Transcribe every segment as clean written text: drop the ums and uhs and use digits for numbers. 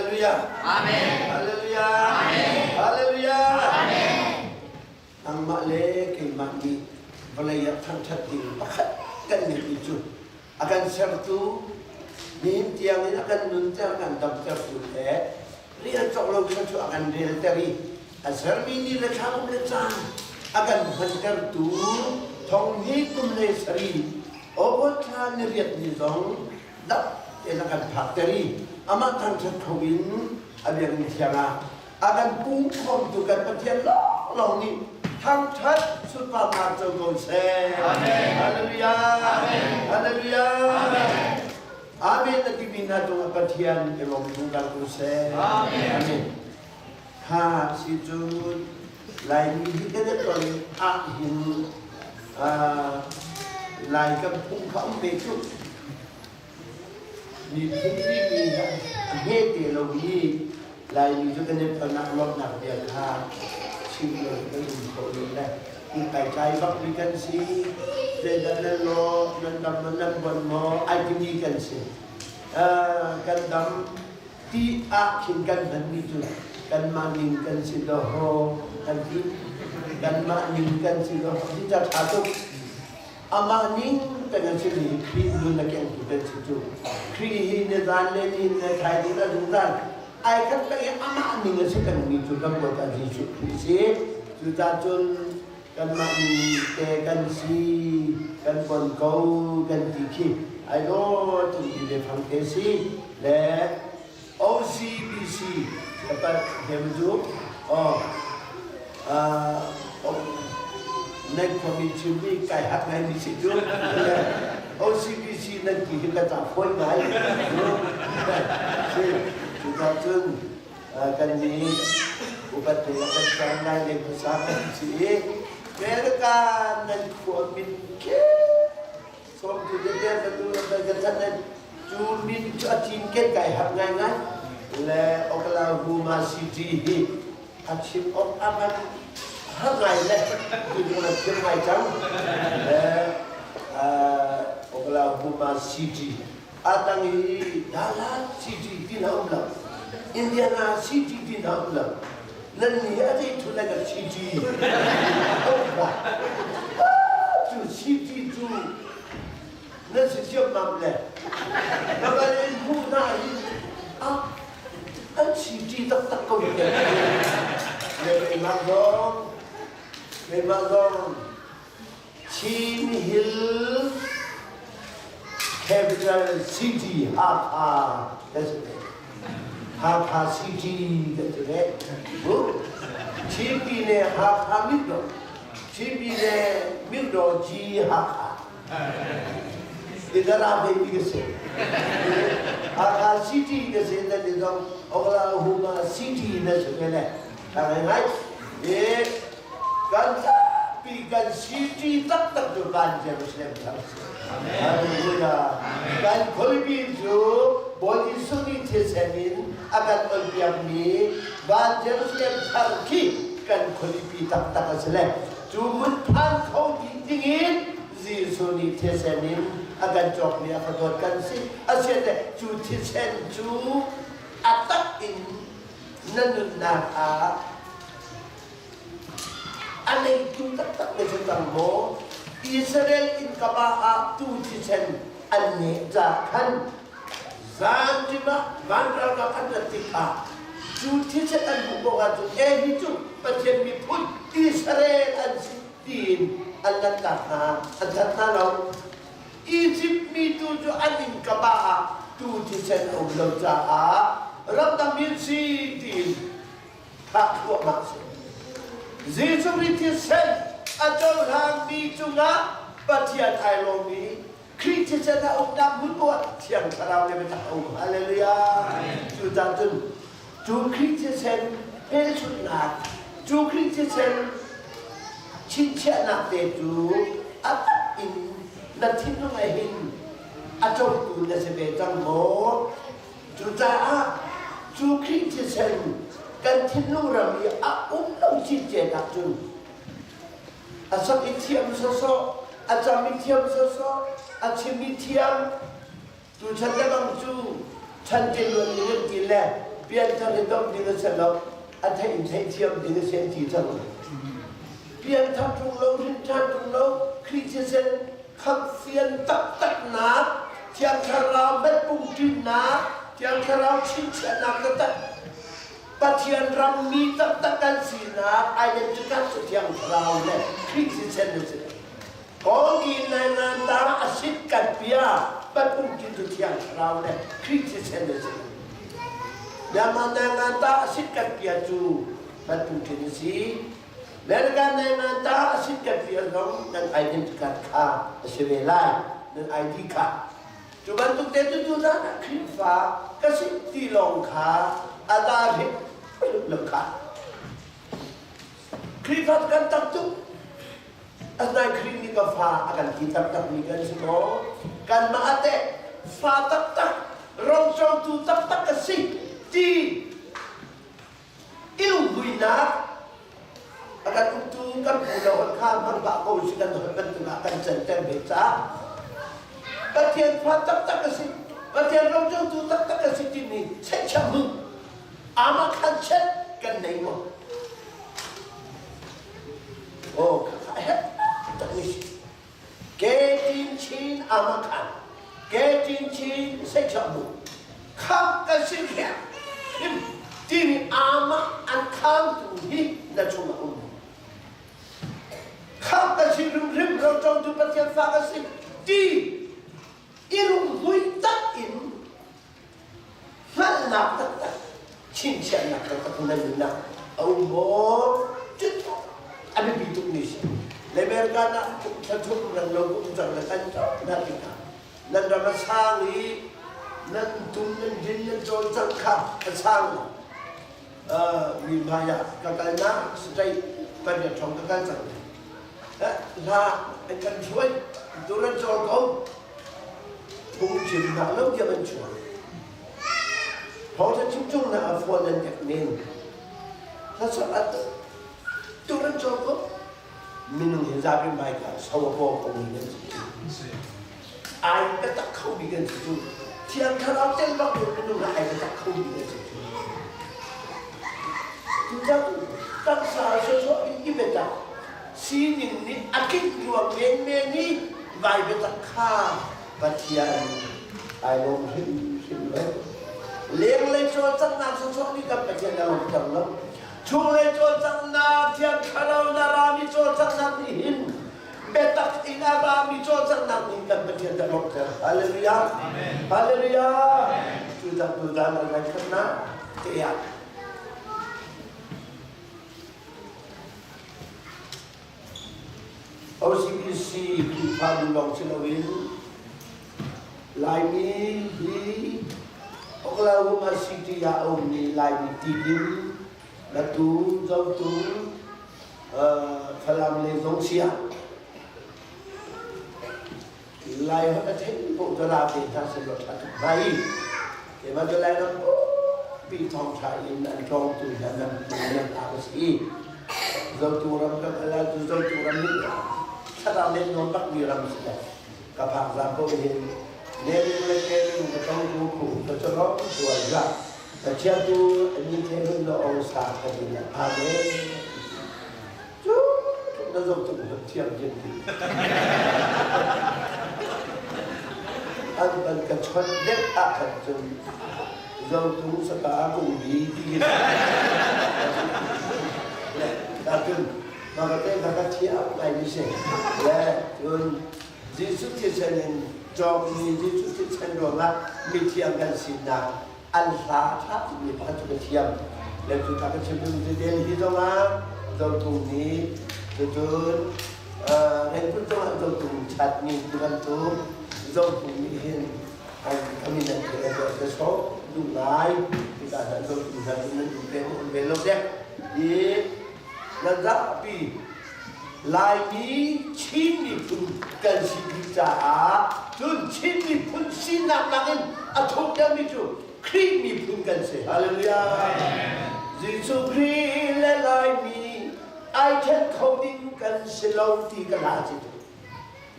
Hallelujah. Amen. Hallelujah. Amen. Hallelujah. Amen. Nangmah le keimah nih vawlei ah thangṭhat ding pakhat kan ngeihmi cu a kan sertu nihin tiangin a kan nunter kan damtertu le rel cawk lo kha cu a kan relter i a sermi ni le thla kum le caan a kan hmantertu thong hi kum le sari August thla ni riat ni zong dap tein a kan phakter i amah thangṭhat kho in a biakinn thiang ah a kan pumkhawmtu kan Pathian lawnglawng nih thangṭhat sunparnak co ko seh. Amen. Hallelujah. Amen. Hallelujah. Amen. Amen na timi hna cungah Pathian i lawm zungzal ko seh. Amen. Amen. Kha si cun Laimi hi kan i ton ahhin Lai kan phung kha um ve cu. Miphun timi a hme te lo i Laimi cu kan i tonnak lawmhnak bia kha chim lo kan um kho lo le kai tlai bak mi kan si. Zeidah nan law, nan dam maw, nan bon maw, ai timi kan si. Kan dam ti ah khin kan hmanmi cu kanmah ning kan si dawhaw kan ti. Kanmah ning kan si dawhaw hi ca ṭha tuk. Amah ning kan an simi Khrih nun a kengtu kan si cu. Khrih hi nizan le nihin le thaizing le zungzal ai khat peng i amah ning a si pengmi cu kan Bawipa Jesuh Khrih si. Cucaah cun kanmah ning te kan si, kan pon ko kan ti khi ai dawt tuk biafang te si. Le OCBC kapat hem cu oh nan khuami chimmi kai hak ngai mi si cu OCBC nan ti hi ka ca fawi ngai si cucaah cun kan nih upat te kan cang lai le khuasa kan si i America nan khua min khi Sawmtu te fanu kan chan cu min cu a cinken kai hap ngaingai le Oklahoma City hi a chim awk a man har ngai le tu na thiam ngai cang le Oklahoma City a tang i Dallas City ti na um lo Indiana City ti na um lo nan ni a zei thu le ka City cu City cu nan si ciammam le na kal in hmuh hna hi ah an CT taktak ko le keimah zong keimah zong Chin Hill Capital City Hakha kan si ve Hakha City kan si ve Chin Pine Hakha Mitdo Chin Pine Mitdo G Hakha Idara ve mi ka si. Hakha City ka si na ti zong Oklahoma City na si ve le. Ta ngai ngai. E kan pi kan city taktak cu van Jerusalem thar si. Hallelujah. Kan khualipi cu Bawi Jesuh nih thisen in a kan onpiakmi van Jerusalem thar khi kan khualipi taktak a si le. Cu hmun phan kho dih dingin Jesuh nih thisen in a kan cawkmi a fadawt kan si. Asiah cu thisen cu a tak in na nunnak ah a neitu taktak na si cang maw? Israel inn kapa ah tu thisen an neh ca khan zanṭim ah van ralkap an rat tikah cu thisen an hmuh paoh ahcun e hi cu Pathian miphun Israel an si tiin an lanhtak hna, an that hna lo. Izipt mi tu cu an inn kapa ah tuu thisen a um lo caah ramdang mi an si tiin thah thluahmah a si. Jesuh Khrih thisen a cohlangmi cungah Pathian ai lawm i Khrih thisen a umnak hmun poah Thiang Thlarau le biatak a um. Hallelujah. Cucaah cun cu Khrih thisen hmelchunhnak, cu Khrih thisen chinchiahnak te cu a tak in na thinlung ah hin a cotu na si ve cang maw? Cucaah cu Khrih thisen kan thinlung ram i a um lo cincen ahcun a sak i thiam sawsawh, a cam i thiam sawsawh, a chim i thiam, tuchan le bang cu chan te luan ning an ti le. Pianthar hi domh ding a si lo, a theih in theihthiam ding a si an ti cang. Pianthar ṭung lo, hrinṭhan ṭung lo, Khrih thisen khamhfian taktaknak, Thiang Thlarau metpung ṭinnak, Thiang Thlarau chinchiahnak taktak, Pathian rammi taktak kan sinak identity cu Thiang Thlarau le Khrih thisen a si. Kawngki nai ta a sit kan pia patpung tin cu Thiang Thlarau le Khrih thisen a si. Myanmar nai ta a sit kan pia cu patpung tin a si. America nai ta a sit kan pia zong nan identity card kha a si ve lai. Nan ID kha. Cu bantuk te cu tu zan ah Khrihfa ka si ti lawng kha a za hrim lo kha. Khrihfa kan tam tuk. Asinain Khrih nih ka fa a kan ti taktakmi kan si maw? Kanmah ah teh fa taktak, rocotu taktak ka si ti i lunghuinak a kan uktu kan pu lo kha hmang pah ko si kan holh bantuk ah kan canter ve caah Pathian fa taktak ka si, Pathian rocotu taktak ka si timi cheihcham hu ama khan chet kan nei maw? Oh, Ke tin chin ama khan ke tin chin sei chak bu kham kan sin khek him timi ama an khang tu hi na chung ah um kham kan sin rim rim ro chong tu Pathian fa kan si ti i lungmui tak in hngalhnak taktak chinchiahnak taktak na nunnak a um maw? A biapi tukmi si. America ah thla thum rang lo um cang le kan hna tikah nan ram a sang i nan tum nan din nan cawlcangh kha a sang mi hmai ah ka kalnak state pariat hrawng ka kal cang. Hla an kan hruai tu nan cawl ko Phungchimnak lo tiang an chuak. Thawngṭha chim cungnak ah phone an tek men. Hlasak ah tu an caw ko. Minung hi zapi mai ka so a paw ko mi kan si. Ai biatak kho mi kan si cu. Thiang Thlarau tel bak in minung ah ai biatak kho mi kan si cu. Tutan taksa sawsawh in i biatak sining nih a tlinh ruang menmen i vai biatak kha Pathian ai lawm hrimhrim lo. Lenglei cawlcanghnak sawsawh nih kan Pathian a lawmter lo. Chunglei cawlcanghnak Thiang Thlarau na rami cawlcanghnak nih hin biatak in a rami cawlcanghnak nih kan Pathian a lawmter. Hallelujah. Hallelujah. Cu tak tu dan an ngai khatnak te ah OCBC Khrihfabu lawng si loin Laimi hi Oklahoma City ah a ummi Laimi Tidim, Latu, Zotung, Falam le Zongsia Lai holh a theih paoh cu ra ve hna sehlaw ṭha tuk hnga i keimah cu Lairam pumpi thawngṭha in an tlawngtu hna nan nan ta ka si. Zotu ram kan kal ahcun Zotu ram nih thlarau len nawn bakmi ram si le ka phak zan paoh hin Leling le keling ka tong tu khu ka cawlong tual za Pathian tu an ni the hun lo ong sa ka din a pha ve. Cu na zoh tuk hmanh thiam hin ti. An ban ka chawnh dek ah khan cun zotu saka kung bi ti hi le ta cun maka te ka thiam ngai mi si le cun Jesuh thisen in cawkmi Jesuh thisen ruangah mithiang kan sinak an hla ṭha tukmi pakhat cu ka thiam. Le cu ta ka chim ding cu Delhi zongah Zotung nih cucun Rengkut zongah Zotung chatmi ti bantuk Zotung nih hin an min an thei an ka sawm duh ngai tikah hna Zotung hna cu nan um ve um ve lo dek i nan zapi Laimi Chin miphun kan si dih caah cun Chin miphun sinak nakin a thuk deuhmi cu Khrih miphun kan si. Hallelujah. Jesuh Khrih le Laimi ai then kho ding kan si lo ti ka hla ci tu.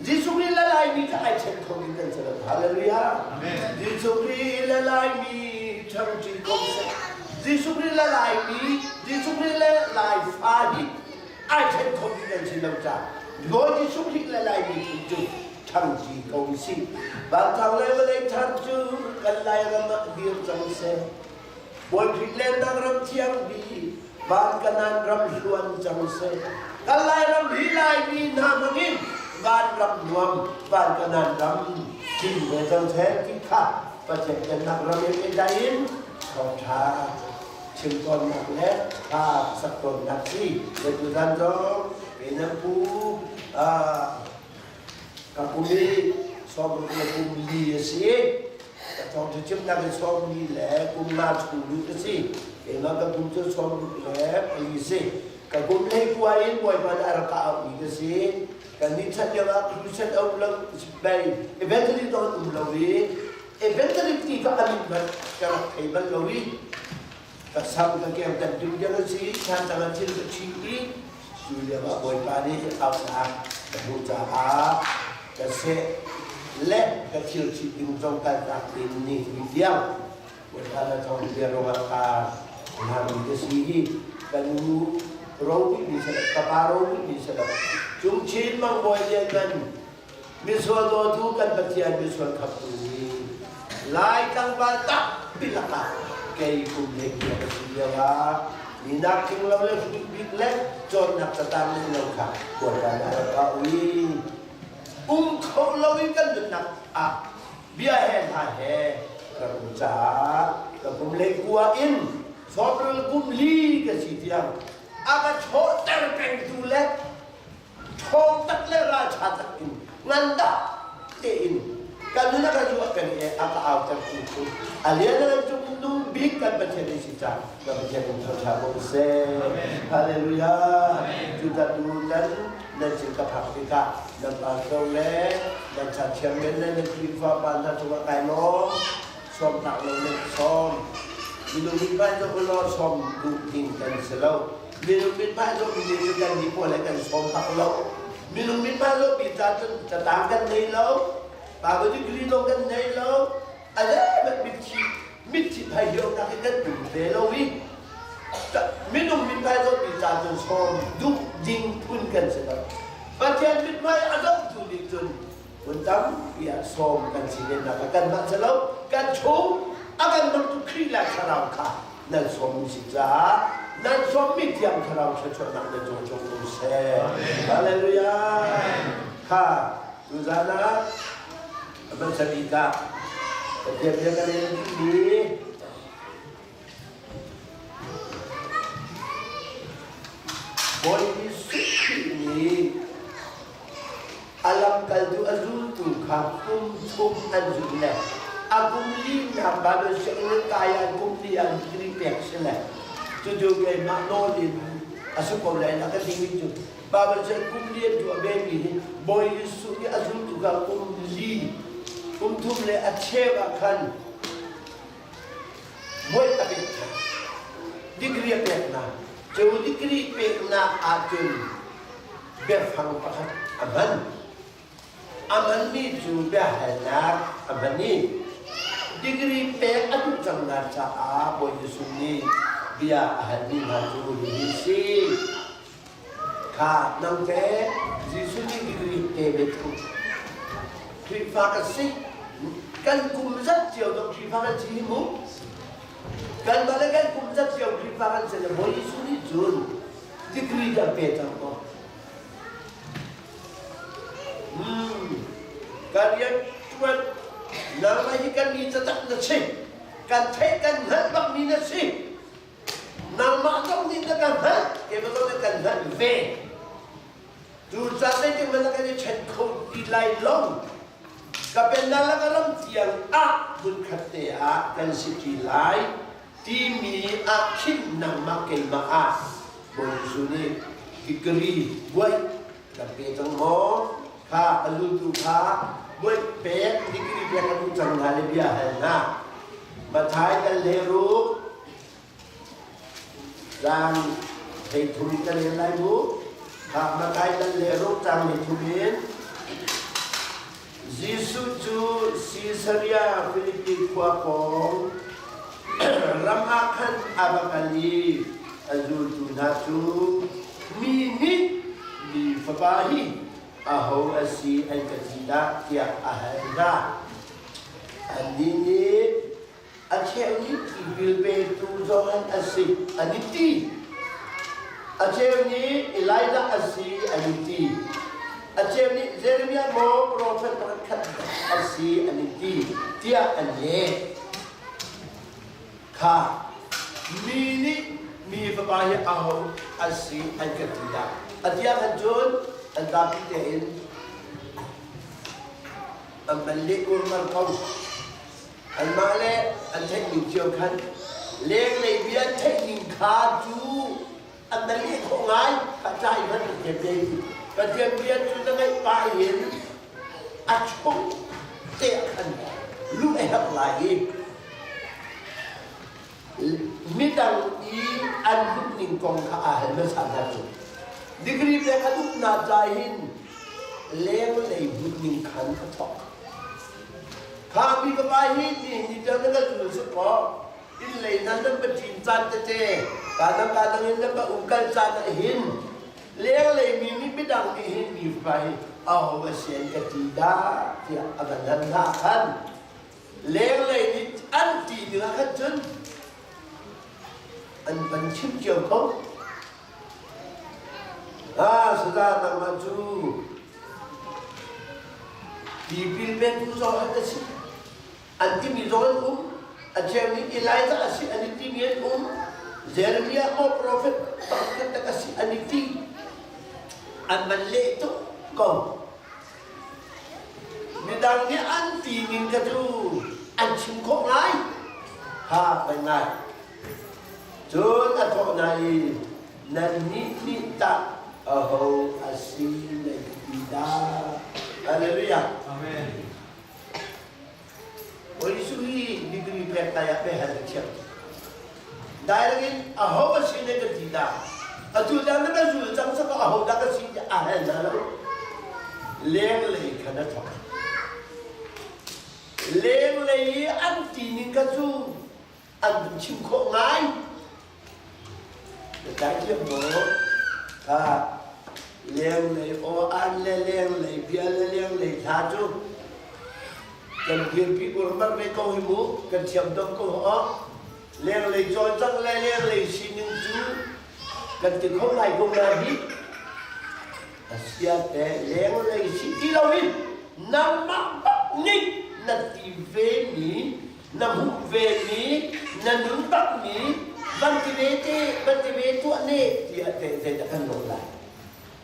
Jesuh Khrih le Laimi cu ai then kho ding kan si lo. Hallelujah. Jesuh Khrih le Laimi ṭhangṭi ko seh. Jesuh Khrih le Laimi, Jesuh Khrih le Laifa hi ai ṭhen kho ding an si lo caah Bawi Jesuh Khrih le Laimi phun cu ṭhangṭi ko usih. Vancung le vawlei ṭhan cu kan Lairam ah dir cang seh. Bawi Khrih lennak ram thiang bi van kanan ram hluan cang seh. Kan Lairam hi Laimi hna hmangin vanram nuam van kanan ram cin ve cang seh ti kha Pathian pennak ram in pehtlai in thawngṭha chim tawnnak le hla sak tawnnak si. Le tuzan zong nan pu ka kum i 64 a si. Ka thawngṭha chimnak i 40 le kum nga chung lut a si. Keimah ka kum cu 64 si. Ka kum hlei kua in Bawipa nih a rak ka auhmi ka si. Kan nih chan lio ah crusade a um lo, bei evangelist zong an um lo i evangelist ti kha a min hmanh ka rak thei bal lo i ka sam ka keng kan tum tiang a si chan tang ah thil ka ṭhi i cu lio ah Bawipa nih auhnak ka hmuh caah ka seh le ka thil ṭhi ding zong kaltak in ni ni tiang Bawipa na thawng bia ruangah ka nami ka si hi ka nu ropi mi si ka pa ropi mi si lo cung chin mang bawi lian ngan misual dawtu kan Pathian misual khaptu ni Lai tlangval tampi lakah kei kum hlei bia ka si lio ah minak thing lo le hrut bik le cawnnak catang nei lo kha Bawipa nih a rak ka ui um kho lo in kan nunnak ah bia he hla he ka rum caah ka kum lei kua in sawmrul kum li ka si tiang a ka chawhter pengtu le ṭhawng tak le ralṭha tak in ngandak tein kan nun a ka zuah kan i a ka autertu cu a lian a cung nung bik kan Pathian i si caah kan Pathian in thangṭhat ko seh. Hallelujah. Cuta tu nan nan sin ka phak tikah nan pastor le nan chathiam men le nan Khrihfa pa hna cungah kai lawm sawm tak lo le sawm minung mithmai zoh ulaw sawm duh ding kan si lo minung mithmai zoh mi cu kan nih pawl he kan sawm bak lo minung mithmai zoh mi ca cun catang kan nei lo Bible degree zong kan nei lo a le mitthi mitthi phai hiau nak hi kan um ve lo i minung mithmai zoh mi ca cun sawm duh ding phun kan si lo Pathian mithmai a zohtu nih cun hmun tampi ah sawm kan si len nak kanmah si lo kan chung a kan bangtu Khrih le Thlarau kha nan sawm mi si caah nan sawmmi thiang Thlarau thluachuahnak nan cung cung um seh. Hallelujah. Kha tuzan ah a hmasa bik ah Pathian bia ka rel dihmi Bawi Jesuh Khrih nih a lamkaltu a zultu kha kum thum an zulh le a kum linak Bible sianginn kai ah kum li ah degree pek si le cucu keimah nawl in a si ko lai na ka timi cu Bible sianginn kum li an tuah ve mi hi Bawi Jesuh nih a zultu kha kum li kum thum le a cheu ah khan Muai a pek hna. Degree a pek hna. Cu degree peknak ahcun biafang pakhat a hman. A hmanmi cu biahalnak a hman i degree pek a duh cang hna caah Bawi Jesuh nih bia a halmi hna cu hihi a si. Kha nang teh Jesuh nih degree pe ve cu. Khrihfa kan si. Kan kum zat cio dong Khrihfa kan si hi mu. Kan mah le kan kum zat cio Khrihfa kan si le Bawi Jesuh nih cun degree dah pe cang ko. Kan rian ṭuan nangmah hi kan mi catak na si. Kan theih kan hngalh bakmi na si. Nangmah zong nih na kan hngalh, keimah zong nih kan hngalh ve. Cucaah zeitik hmanh kan i ṭhen kho ti lai lo. Ka pennak le ka ram tiang ah hmunkhat te ah kan si ṭi lai timi ah khin nangmah keimah ah Bawi Jesuh nih degree buaih kan pe cang maw? Kha a zultu kha buaih pek degree pek a duh cang hna le bia hal hna. Mathai kan lehruk Cang 13 in kan rel lai mu. Kha Mathai kan lehruk cang 13 in Jesuh cu Sisaria Filipi khua pawng Ram ah khan a va kal i a zultu hna cu mi nih mi fapa hi aho a si an ka ti dah tiah a hal hna. Annih nih a cheu nih tipil petu Johan a si an i ti. A cheu nih Elijah a si an i ti. A cheu nih Jeremiah maw profet pakhatkhat a si an i ti tiah an leh. Kha mi nih mi fapa hi aho a si an ka ti dah? A ti ahkhan cun an zapi tein an van leh urmar ko. Anmah le an theih ning cio khan lenglei bia theih ning kha cu an va leh khawh ngai. Ka ca i hman Pathian bia hi Pathian bia cu na ngaih pah in a chung te ah khan luh a herh lai i midang i an hmuhning kong kha aa hal hmasa hna cu. Degree pek a duhnak ca hin lenglei hmuhning khan a thawk. Kha mi fapa hi nihin ni tiang na kan zul suk maw? Inn lei nan nan va ṭin caan tete, ka dang ka dang in nan va umkal caan ah hin lenglei mi nih midang nih hin mi fapa hi aho a si an ka ti dah tiah a van hal hna khan lenglei nih an ti ding ah khan cun an van chim cio ko. Ah, sada nangmah cu tipil petu zong an si. An timi zong an um. A cheu nih Elijah a si an i timi an um. Jeremiah maw profet pakhat a si an i ti. An van leh tuk ko. Midang nih an ti ning kha cu an chim khawh ngai. Ha, kan ngai. Cun a thawh hna i, Nannih nih tah aho a si nan ka ti dah? Hallelujah. Amen. Bawi Jesuh hi degree pek tai ah hal ka thiam. Direct in aho a si nan ka ti dah? Atu tiang na ka zul cang saka aho dah ka si tiah a hal hna lo. Lenglei khan a thawk. Lenglei i an ti ning kha cu an vun chim khawh ngai. Na tlai thiam maw? Kha lenglei aw an le lenglei bia le lenglei hla cu kan dirpi urmar ve ko hi mu kan thiam dom ko aw lenglei cawlcangh le lenglei sining cu kan ti kho lai ko na hi asiate lenglei si ti loin nangmah bak nih na ti ve mi na hmuh ve mi na nun bak mi van ti ve te van ti ve tuah ne tiah te zeidah kan lawh lai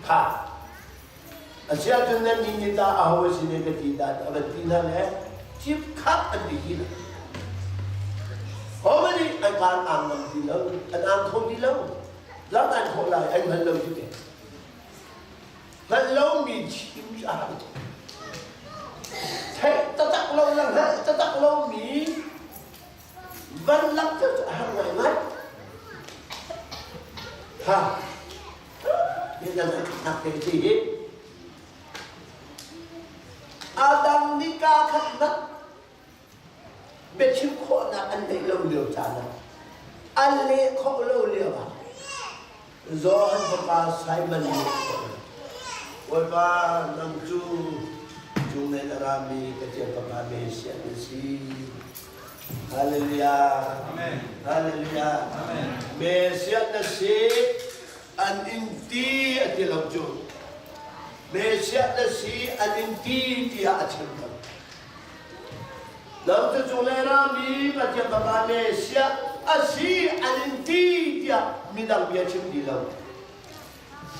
kha asiahcun nan nih nih tah aho a si ne ka ti dah a van ti hna le cip khap an ti ti lo ho nih an kaan ang ngam ti lo an ang kho ti lo lam an khawh lai an hngal lo ti te Hngalh lomi chim cu a har tuk. Theih taktak lo le hngalh taktak lomi van langhter cu a har ngaingai. Ha, hi nan khatnak te ti hi. Adam nih kaa khat hmanh biachim khawhnak an neih lo lio caan ah an leh khawh lo lio ah Johan fapa Simon nih Bawipa nang cu cunglei na rami Pathian fapa Messiah na si. Hallelujah. Amen. Hallelujah. Amen. Messiah na si an in ti a ti lo cu. Messiah na si an in ti tiah a chim lo. Nang cu cunglei rami Pathian Fapa Messiah a si an in ti tiah midang bia chim ti lo.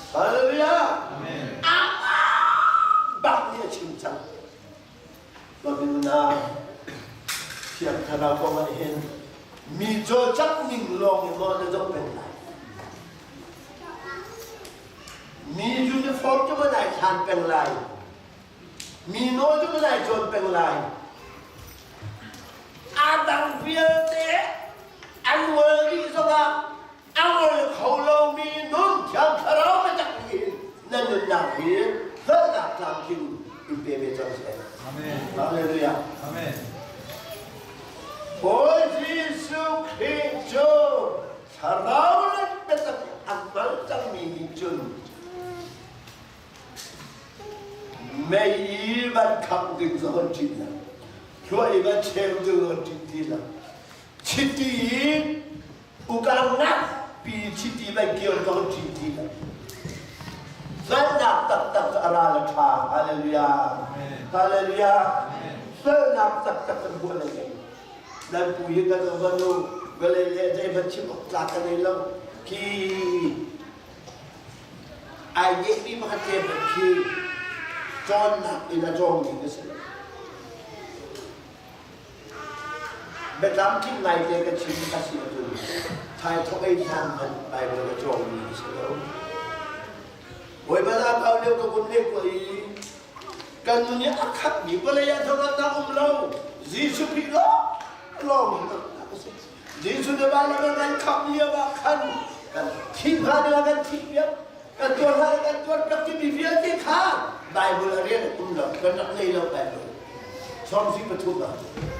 Hallelujah! Amen. Amah bak nih a chim cang. Babylon Thiang Thlarau kong ah hin mi cawlcangh ning lawng in maw na zoh peng lai. Mi uniform cu maw nai thlan peng lai. Mi nawl cu ka nai cawn peng lai. A dang vialte an ngol dih zongah a ngol kho lomi nun Thiang Thlarau biatak nih hin nan nunnak hi hngalhnak tlamtling in pe ve cang seh. Amen. Hallelujah. Amen. Bawi Jesuh Khrih. Thlarau le biatak a hngal cangmi nih cun mei i van khangh ding cu hon ṭih lo, hluah i van cheu ding hon ṭih ti lo. Chiti i ukangnak pi chiti van kio ka hon ṭih ti lo. Hngalhnak taktak cu a ral a ṭha. Hallelujah. Hallelujah. Hngalhnak taktak kan hmuh le ngei. Nan pu hi kan va nu vawlei le zeihmanh chim awk tlak ka nei lo. Khi ai ngeihmi pakhat te hmanh khi cawnnak in a cawngmi ka si lo. Biatlam tling ngaite ka chim a si ahcun thaithawk ei hlan hmanh Baibal a cawngmi ka si lo. Bawipa la kau lio ka kun le ko i kan nun i a khatmi vawlei ah thawngnak um lo Jesuh Khrih lawng lawng a si. Jesuh nih van ah kan khamh lio ah khan kan thih hnga ding ah kan thih piak kan tuar hnga kan tuar piak timi vialte kha Bible a rian um lo kan rak nei lo Bible 73 ah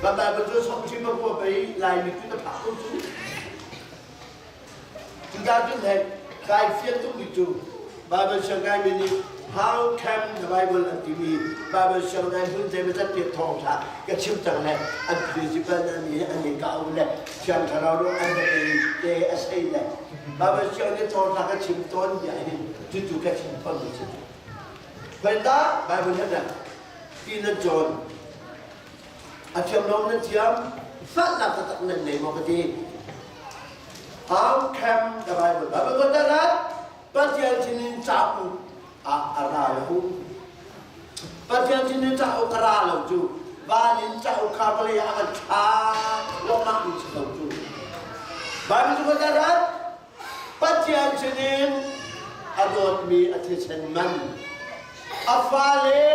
kan Bible cu 39 pei Laimi cu na phak ko cu Cuta cun hei kai fian tukmi cu Bible siangaimi nih How can the Bible an timi Bible siangai hmun zeimawzat te thawngṭha ka chim cang le an principal an i an i kau le thiang thlarau ru an va ei te a sei le Bible siang nih thawngṭha ka chim tawn bia hin cucu ka chim tawn mi si. Khoika Bible nan ti nan cawn A thiam lawng nan thiam, hngalhnak taktak nan nei maw ka ti. How can the Bible? Bible ko rat Pathian sinin cauk ah a ra lo. Pathian sinin cauk a ra lo cu van in cauk kha vawlei ah a kan thla lawmah mi si lo cu. Bible cu ko rat Pathian sinin a dawtmi a thisen man a fale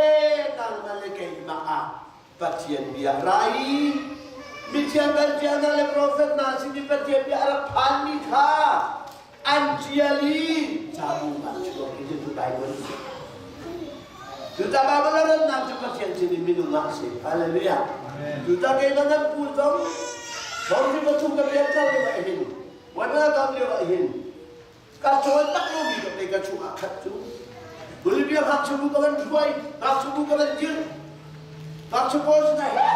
nangmah le keimah ah Pathian bia ra i mithiang kan cia hna le profet hna sin i Pathian bia a rak phanmi kha an ṭial i cabu ah chuak i cucu Baibal a si. Cucaah Baibal a rannak cu Pathian sin i minung ah a si. Hallelujah. Cucaah keimah nan pu zong 33 ka rian ṭo lio ah hin Bawipa kam lio ah hin ka cawn tak lomi ka pe ka chungah khat cu Bolivia ngakchia bu ka van hruai ngakchia bu ka van dir ngakchia pawl sinah he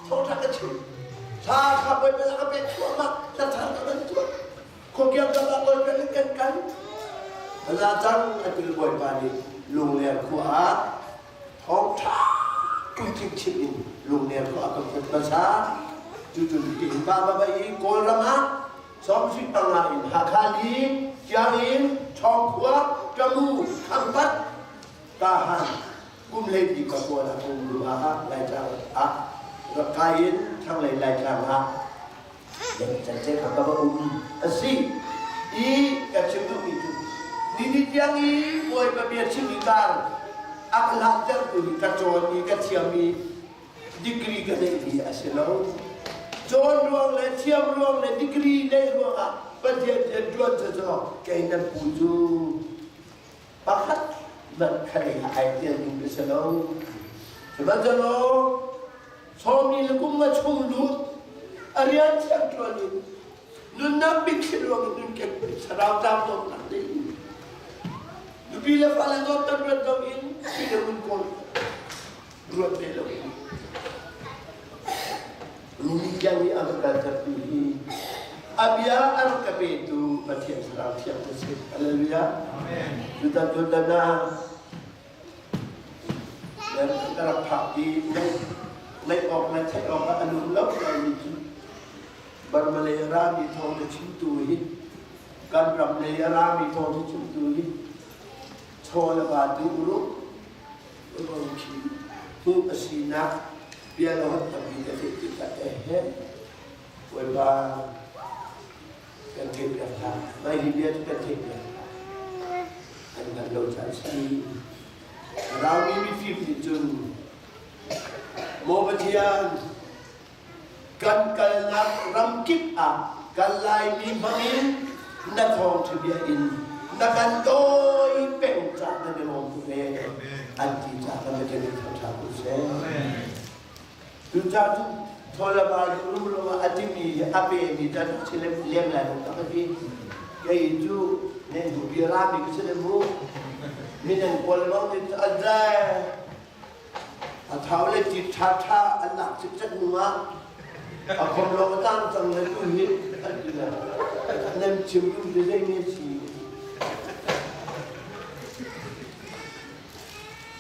thawngṭha ka chim thla kha Bawipa ka pek thluahmah thlathar ka van tuah khuakiang kam ah Bawipa nih kan kal la cang a til Bawipa nih Lungler khua ah thawngṭha puitling chim in Lungler khua ah kan phut hmasa cucu tiin ba ba i Kawlram ah 75 in Hakha li Tiangin Ṭhawngkhua Tamu Khampat Tahan kum hleihnih ka kawl ah um lu ah Laitlang ah rak kai in thlanglei Laitlang ah cance kha ka va um a si i ka chim duhmi cu nini tiang i Bawipa bia chim i kar a ka hlantertu hi ka cawn i ka thiam i degree ka neihmi a si lo. Cawn ruang le thiam ruang le degree neih ruangah Pathian rian ṭuan cu cu kei nan pu cu pakhat hmanh khalei ah ai tel ding ka si lo. Sihmanhsehlaw sawmi le kum nga chung lut a rian thiang ṭuan in nunnak mitthli ruang in nun kek sarau tlang dawtnak ding nupi le fale dawt tan ruat lo in pi le ngun kawl ruat ve lo in ni tiang i a ka kaltertu hi a bia a rak ka petu Pathian Thlarau Thiang cu si. Hallelujah. Amen. Tutan tutan ah ka rak phak i ngaih awk le theih awk ah a nung lo mi cu Burma lei a rami thawng na chimtu hi kan ram lei a rami thawng na chimtu hi chaw le va duh ruh Hmuh a sinak bia le holh tampi ka theih tikah ehe Bawipa kan theihpiak hlah. Mah hi bia cu kan theihpiak hlah. An hngalh lo caan si. Raumi mifim nih cun Maw Pathian Kan kalnak ramkip ah kan Laimi hmangin na thawngṭha bia in na kan dawi peng caah kan i lawm tuk ee an ti caah kan Pathian in thangṭhat u sih. Cucaah cu Thawlama rum a timi a pemi tan si lem lai lo tak ti. Kei cu nen du bia rami ka si le mu. Minen kawl bang ni a zai. A thau le ti tha tha an lak cik cek nu ah a khom lo a tang cang le tu hi an ti le nem chim tu ti zei ne si.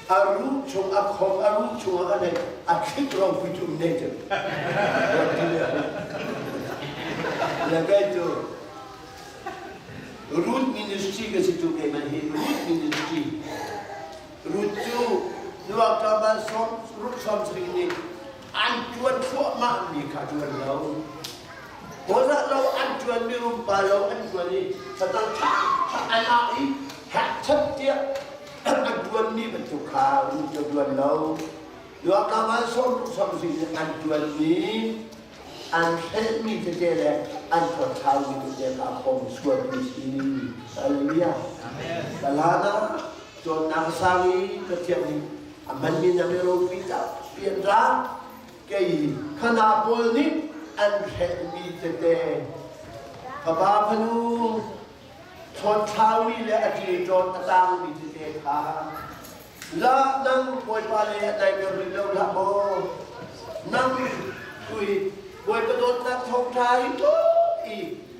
A ruh chung a khom a ruh chung ah a a thlik rong pui cu ne cu. Le kai cu Root Ministry ka si cu keimah hi Root Ministry. Root cu nuak tlangval sawm ruk sawm sarih nih an ṭuan thluahmah mi kha ṭuan lo. Hawzah lo an ṭuan mi rumpa lo an ṭuan i satang ṭha ṭha an ah i hek chat tiah an ṭuan mi bantuk kha root cu ṭuan lo. Nuak tlangval sawm ruk sawm sarih nih an ṭuan mi an hrelhmi tete le an thawthaumi tete kha khom sualmi si. Hallelujah. Hlan ah cawnnak sang i Pathian nih a hmanmi na mi ropi tampi an ra. Kei khana pawl nih an hrelhmi tete fapa fanu thawthaumi le a ṭilṭawn a tangmi tete kha La nang Bawipa le a daiter rih lo hlah maw? Nang tui Bawipa dawtnak thawngṭha hi tuk i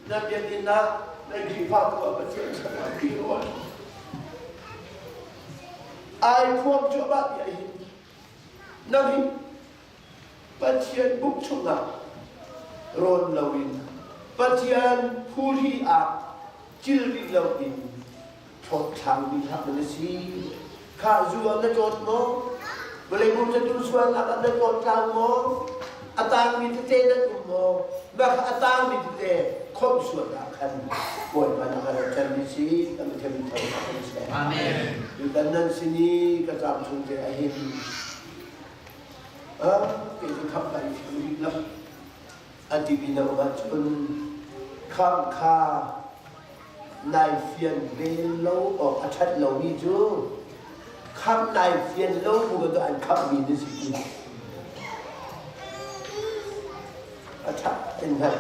na biakinn ah na Khrihfabu ah Pathian chungah kir Ai thuam cuahmah ti ah hin nang hi Pathian buk chungah rawn loin Pathian phuri ah cil rih loin Hlawtthlang mi hlah na si. Khah zu ah na tlawt maw? Vawlei mum cu sualnak ah na tlawt tlang maw? A tangmi tete nan um maw? Mah kha a tangmi tete khawmh sual ah khan Bawipa na kan rat mi si kan them tho kan si. Amen. Tutan nan sin i ka caam chung te a hin. Ah, kei cu khap kai thiam rih lo. A timi na um ahcun khamh kha nai fian ve lo awk a ṭhat lomi cu khamh nai fian lo bu bantuk an khamhmi na si ti a ṭhat in hngalh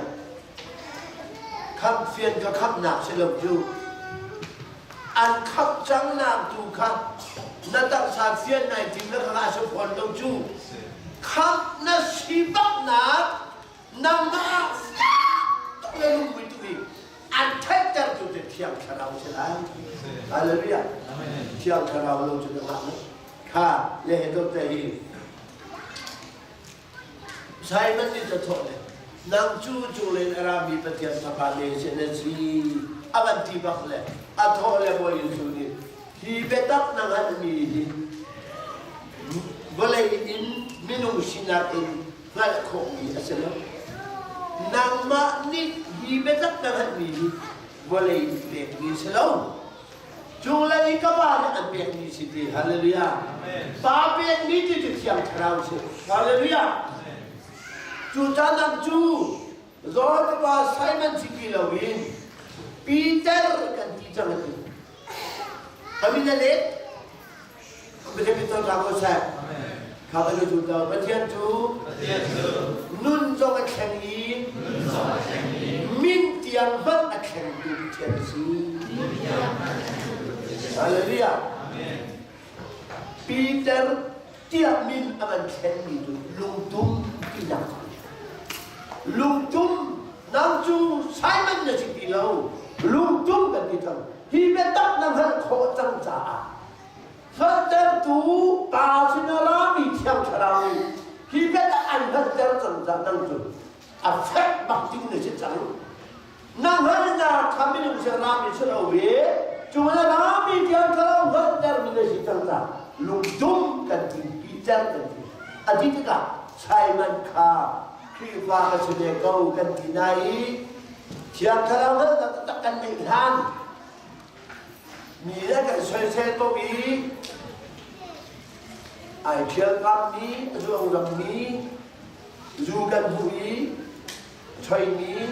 khamh fian kha khamhnak si lo cu an khamh cangnak tu kha na taksa fian nai tim na kha a si fawn lo cu khamh na si baknak nangmah tuk le lungmui tuk i an theihtertu cu Thiang Thlarau si lai. Hallelujah. Thiang Thlarau lo cu na ngah kha le he to te hi Simon nih ta thawh le nang cu cunglen a rami Pathian fapa men si na si a van ti bak le a thawh le Bawi Jesuh nih hi biatak na hngalhmi hi vawlei in minung sinak in hngalh khawhmi a si lo. Nangmah nih hi biatak na hngalhmi hi vawlei nih pekmi a si lo. Cunglei i ka Pa nih an pekmi si ti. Hallelujah. Pa pekmi ti cu Thiang Thlarau si. Hallelujah. Cu caan cu John pa Simon si ti loin Peter kan ti cang a ti. Amin a let. Kha ka cu Pathian cu nun zong a thleng i min tiang hmanh a thlengtu Pathian a si. Hallelujah. Peter tiah min a van thlenmi cu lungtum tinak lungtum nang cu Simon na si ti lo lungtum kan ti cang hi biatak na hngalh khawh cang caah Hngalhtertu Pa sin a rami Thiang Thlarau nih hi biatak an hngalhter cang caah nang cu a fek bak ding na si cang. Na hngalhnak kha minung sin rami si lo i cu na rami Thiang Thlarau hngalhtermi na si cang caah lungdum kan ti, Peter kan ti. A ti tikah Simon kha Khrihfa ka si ve ko kan ti na i Thiang Thlarau hngalhnak taktak kan neih hlan Mi le kan soisel ko i ai ṭhialkammi, a zuangzammi, zu kan hmuh i choimi.